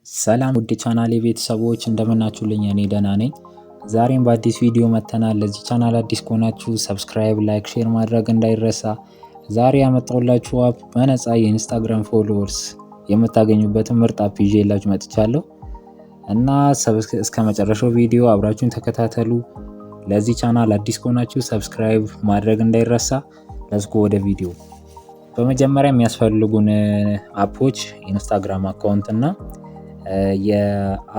ሰላም ውድ ቻናሌ ቤተሰቦች እንደምናችሁልኝ፣ እኔ ደህና ነኝ። ዛሬም በአዲስ ቪዲዮ መጥተናል። ለዚህ ቻናል አዲስ ከሆናችሁ subscribe፣ like፣ share ማድረግ እንዳይረሳ። ዛሬ ያመጣሁላችሁ app በነፃ የኢንስታግራም followers የምታገኙበትን ምርጥ app ይዤላችሁ መጥቻለሁ እና እስከ መጨረሻው ቪዲዮ አብራችሁን ተከታተሉ። ለዚህ ቻናል አዲስ ከሆናችሁ subscribe ማድረግ እንዳይረሳ። Let's go ወደ ቪዲዮ። በመጀመሪያ የሚያስፈልጉን app ኦች ኢንስታግራም account እና የ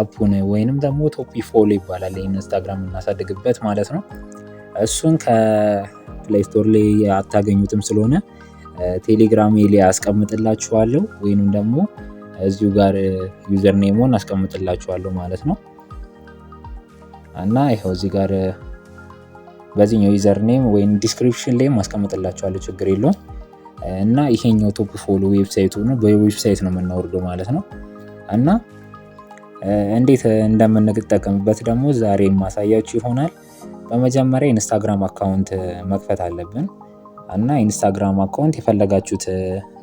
app ኡን ወይንም ደግሞ Top Follow ይባላል፣ ኢንስታግራም እናሳድግበት ማለት ነው። እሱን ከ Play Store ላይ አታገኙትም፣ ስለሆነ ቴሌግራም ላይ አስቀምጥላችኋለሁ ወይንም ደግሞ እዚሁ ጋር username ኡን አስቀምጥላችኋለሁ ማለት ነው። እና ይኸው እዚህ ጋር በዚህኛው username ወይም description ላይም አስቀምጥላችኋለሁ፣ ችግር የለውም። እና ይሄኛው Top Follow website ኡ ነው። በ website ነው የምናወርደው ማለት ነው። እና እንዴት እንደምንጠቀምበት ደግሞ ዛሬ የማሳያችሁ ይሆናል። በመጀመሪያ ኢንስታግራም account መክፈት አለብን እና ኢንስታግራም account የፈለጋችሁት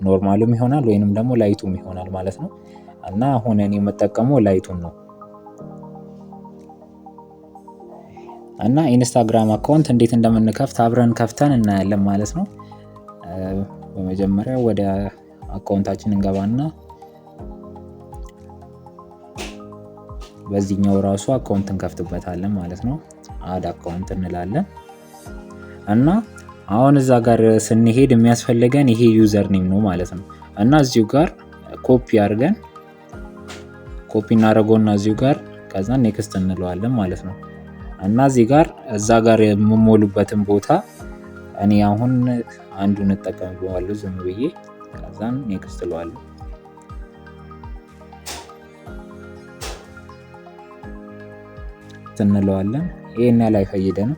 normal ኡም ይሆናል ወይንም ደግሞ lite ኡም ይሆናል ማለት ነው። እና አሁን እኔ የምጠቀመው lite ኡን ነው። እና ኢንስታግራም account እንዴት እንደምንከፍት አብረን ከፍተን እናያለን ማለት ነው። በመጀመሪያ ወደ account ኣችን እንገባና በዚህኛው ራሱ account እንከፍትበታለን ማለት ነው። Add account እንላለን እና አሁን እዛ ጋር ስንሄድ የሚያስፈልገን ይሄ username ነው ማለት ነው። እና እዚሁ ጋር ኮፒ አድርገን ኮፒ እናደርገውና እዚሁ ጋር ከዛ next እንለዋለን ማለት ነው። እና እዚህ ጋር እዛ ጋር የምሞሉበትን ቦታ እኔ አሁን አንዱን እጠቀምበዋለሁ ዝም ብዬ፣ ከዛን next እለዋለሁ። እንለዋለን። ይሄን ያህል አይፈይደንም።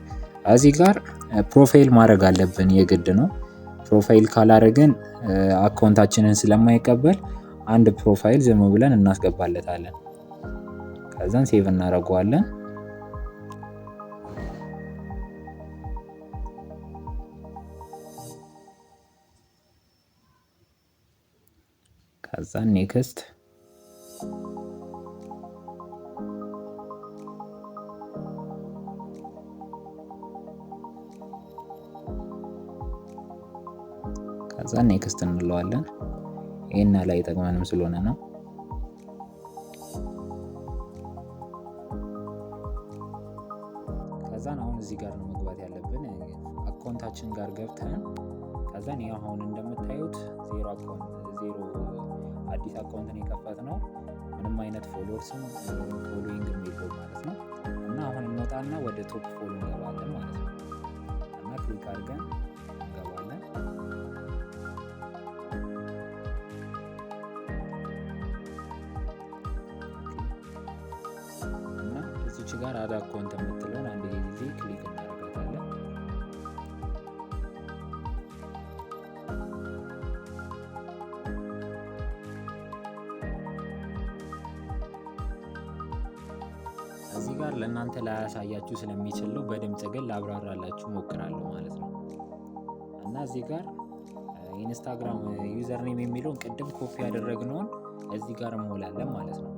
እዚህ ጋር profile ማድረግ አለብን፣ የግድ ነው። Profile ካላደረግን account ኣችንን ስለማይቀበል አንድ profile ዝም ብለን እናስገባለታለን። ከዛን save እናደርገዋለን። ከዛን next፣ ከዛ next እንለዋለን። ይሄን ላይ ጠቅመንም ስለሆነ ነው። ከዛን አሁን እዚህ ጋር ነው መግባት ያለብን፣ account ኣችን ጋር ገብተን። ከዛን ያው አሁን እንደምታዩት ዜሮ account፣ ዜሮ አዲስ account ነው የከፈትነው። ምንም አይነት followers ም following የለውም ማለት ነው። እና አሁን እንወጣና ወደ Top Follow እንገባለን ማለት ነው። እና click አድርገን እንገባለን። እና እዚች ጋር add account የምትለውን አንድ ጊዜ click እናደርጋታለን። እዚህ ጋር ለእናንተ ላያሳያችሁ ስለሚችል ነው፣ በድምፅ ግን ላብራራላችሁ ሞክራለሁ ማለት ነው። እና እዚህ ጋር ኢንስታግራም username የሚለውን ቅድም ኮፒ ያደረግነውን እዚህ ጋር እንሞላለን ማለት ነው።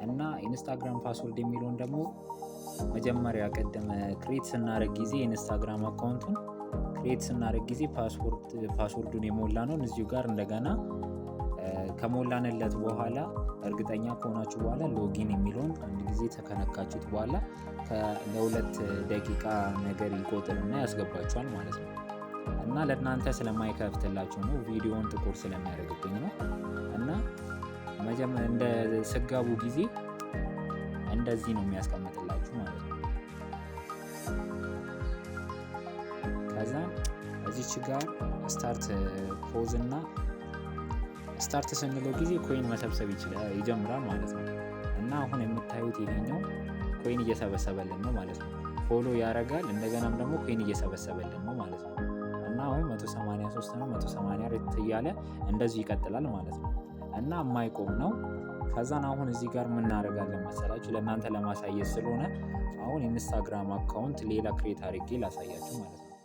እና ኢንስታግራም password የሚለውን ደግሞ መጀመሪያ ቅድም create ስናደርግ ጊዜ፣ ኢንስታግራም account ኡን create ስናደርግ ጊዜ password ኡን የሞላነውን እዚሁ ጋር እንደገና ከሞላንለት በኋላ፣ እርግጠኛ ከሆናችሁ በኋላ login የሚለውን አንድ ጊዜ ከነካችሁት በኋላ ለ2 ደቂቃ ነገር ይቆጥርና ያስገባችኋል ማለት ነው። እና ለእናንተ ስለማይከፍትላችሁ ነው፣ ቪዲዮውን ጥቁር ስለሚያደርግብኝ ነው። እና እንደ ስጋቡ ጊዜ እንደዚህ ነው የሚያስቀምጥላችሁ ማለት ነው። ከዛ እዚች ጋር start pause እና start ስንለው ጊዜ coin መሰብሰብ ይጀምራል ማለት ነው። እና አሁን የምታዩት ይሄኛው coin እየሰበሰበልን ነው ማለት ነው። Follow ያደርጋል፣ እንደገናም ደግሞ coin እየሰበሰበልን ነው ማለት ነው። እና አሁን 183 ነው፣ 184 እያለ እንደዚሁ ይቀጥላል ማለት ነው። እና የማይቆም ነው። ከዛን አሁን እዚህ ጋር ምን እናደርጋለን መሰላችሁ? ለእናንተ ለማሳየት ስለሆነ አሁን ኢንስታግራም account ሌላ create አድርጌ ላሳያችሁ ማለት ነው።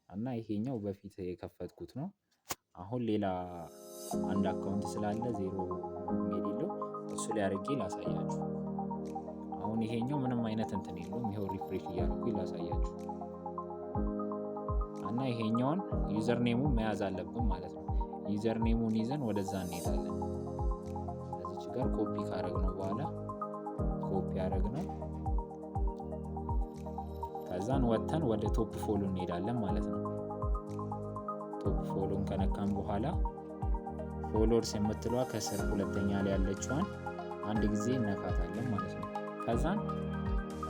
እና ይሄኛው በፊት የከፈትኩት ነው። አሁን ሌላ አንድ account ስላለ ዜሮ የሌለው እሱን ላይ አድርጌ ላሳያችሁ። አሁን ይሄኛው ምንም አይነት እንትን የለውም። ይኸው refresh እያደረኩ ላሳያችሁ እና ይሄኛውን username ኡን መያዝ አለብን ማለት ነው። Username ኡን ይዘን ወደዛ እንሄዳለን። እዚች ጋር ኮፒ ካረግነው በኋላ፣ ኮፒ ያደረግነው፣ ከዛን ወጥተን ወደ top follow እንሄዳለን ማለት ነው። Top follow ን ከነካን በኋላ followers የምትለዋ ከስር ሁለተኛ ላይ ያለችዋን አንድ ጊዜ እነካታለን ማለት ነው። ከዛን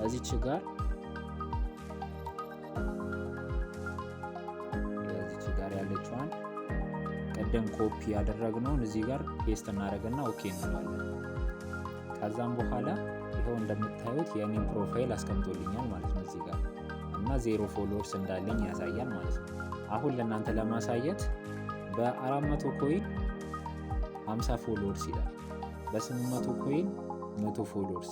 እዚች ጋር ያለችዋን ቅድም ኮፒ ያደረግነውን እዚህ ጋር paste እናደርግና okay እንለዋለን። ከዛም በኋላ ይኸው እንደምታዩት የኔን profile አስቀምጦልኛል ማለት ነው እዚህ ጋር፣ እና 0 followers እንዳለኝ ያሳያል ማለት ነው። አሁን ለእናንተ ለማሳየት በ400 coin 50 followers ይላል። በ800 coin 100 followers፣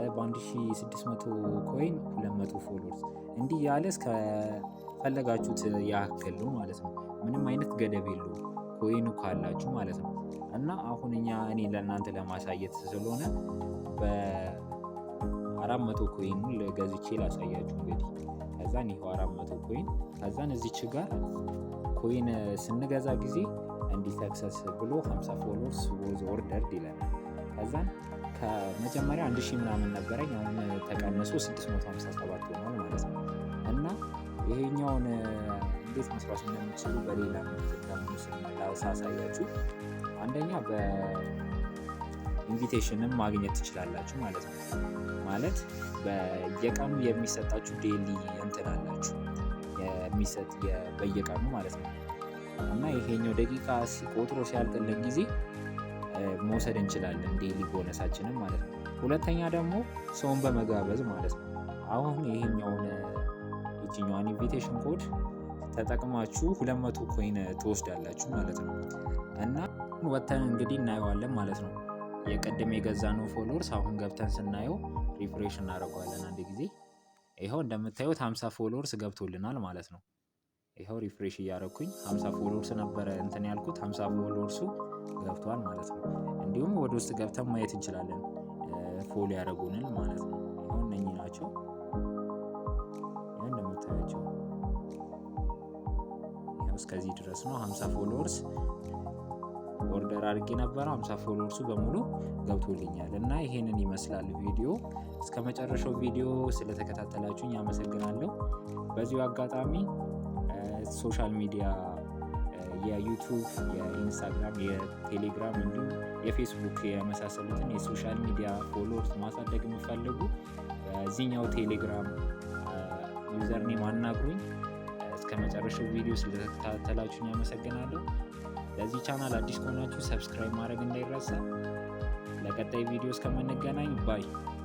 በ1600 coin 200 followers፣ እንዲህ ያለ እስከ ፈለጋችሁት ያክል ነው ማለት ነው። ምንም አይነት ገደብ የለውም coin ኡ ካላችሁ ማለት ነው። እና አሁን እኔ ለእናንተ ለማሳየት ስለሆነ በ400 coin ገዝቼ ላሳያችሁ እንግዲህ። ከዛን ይኸው 400 coin፣ ከዛን እዚች ጋር coin ስንገዛ ጊዜ እንዲህ success ብሎ 50 followers was ordered ይለናል። ከዛን ከመጀመሪያ 1000 ምናምን ነበረኝ፣ አሁን ተቀንሶ 657 ሆኗል ማለት ነው። እና ይሄኛውን እንዴት መስራት እንደምትችሉ በሌላ ምርት ደግሞ ሳሳያችሁ፣ አንደኛ በ invitation ም ማግኘት ትችላላችሁ ማለት ነው። ማለት በየቀኑ የሚሰጣችሁ daily እንትን አላችሁ፣ የሚሰጥ በየቀኑ ማለት ነው። እና ይሄኛው ደቂቃ ቆጥሮ ሲያልቅልን ጊዜ መውሰድ እንችላለን daily bonus ኣችንን ማለት ነው። ሁለተኛ ደግሞ ሰውን በመጋበዝ ማለት ነው። አሁን ይችኛዋን invitation code ተጠቅማችሁ 200 coin ትወስዳላችሁ ማለት ነው። እና ወጥተን እንግዲህ እናየዋለን ማለት ነው። የቅድም የገዛነው followers አሁን ገብተን ስናየው refresh እናደርገዋለን አንድ ጊዜ። ይኸው እንደምታዩት 50 followers ገብቶልናል ማለት ነው። ይኸው refresh እያደረኩኝ 50 followers ነበረ እንትን ያልኩት፣ 50 followers ኡ ገብቷል ማለት ነው። እንዲሁም ወደ ውስጥ ገብተን ማየት እንችላለን follow ያደረጉንን ማለት ነው። ይኸው እነኚህ ናቸው። ይኸው እንደምታያቸው ይኸው እስከዚህ ድረስ ነው። 50 followers order አድርጌ ነበረ። 50 followers ኡ በሙሉ ገብቶልኛል። እና ይሄንን ይመስላል ቪዲዮ። እስከ መጨረሻው ቪዲዮ ስለተከታተላችሁኝ አመሰግናለሁ። በዚሁ አጋጣሚ social media የ YouTube፣ የ Instagram፣ የ Telegram እንዲሁም የፌስቡክ የመሳሰሉትን የ social media followers ማሳደግ የምፈልጉ በዚህኛው Telegram username አናግሩኝ። እስከ መጨረሻው ቪዲዮ ስለተከታተላችሁኝ አመሰግናለሁ። ለዚህ ቻናል አዲስ ከሆናችሁ subscribe ማድረግ እንዳይረሳ። ለቀጣይ ቪዲዮ እስከምንገናኝ bye።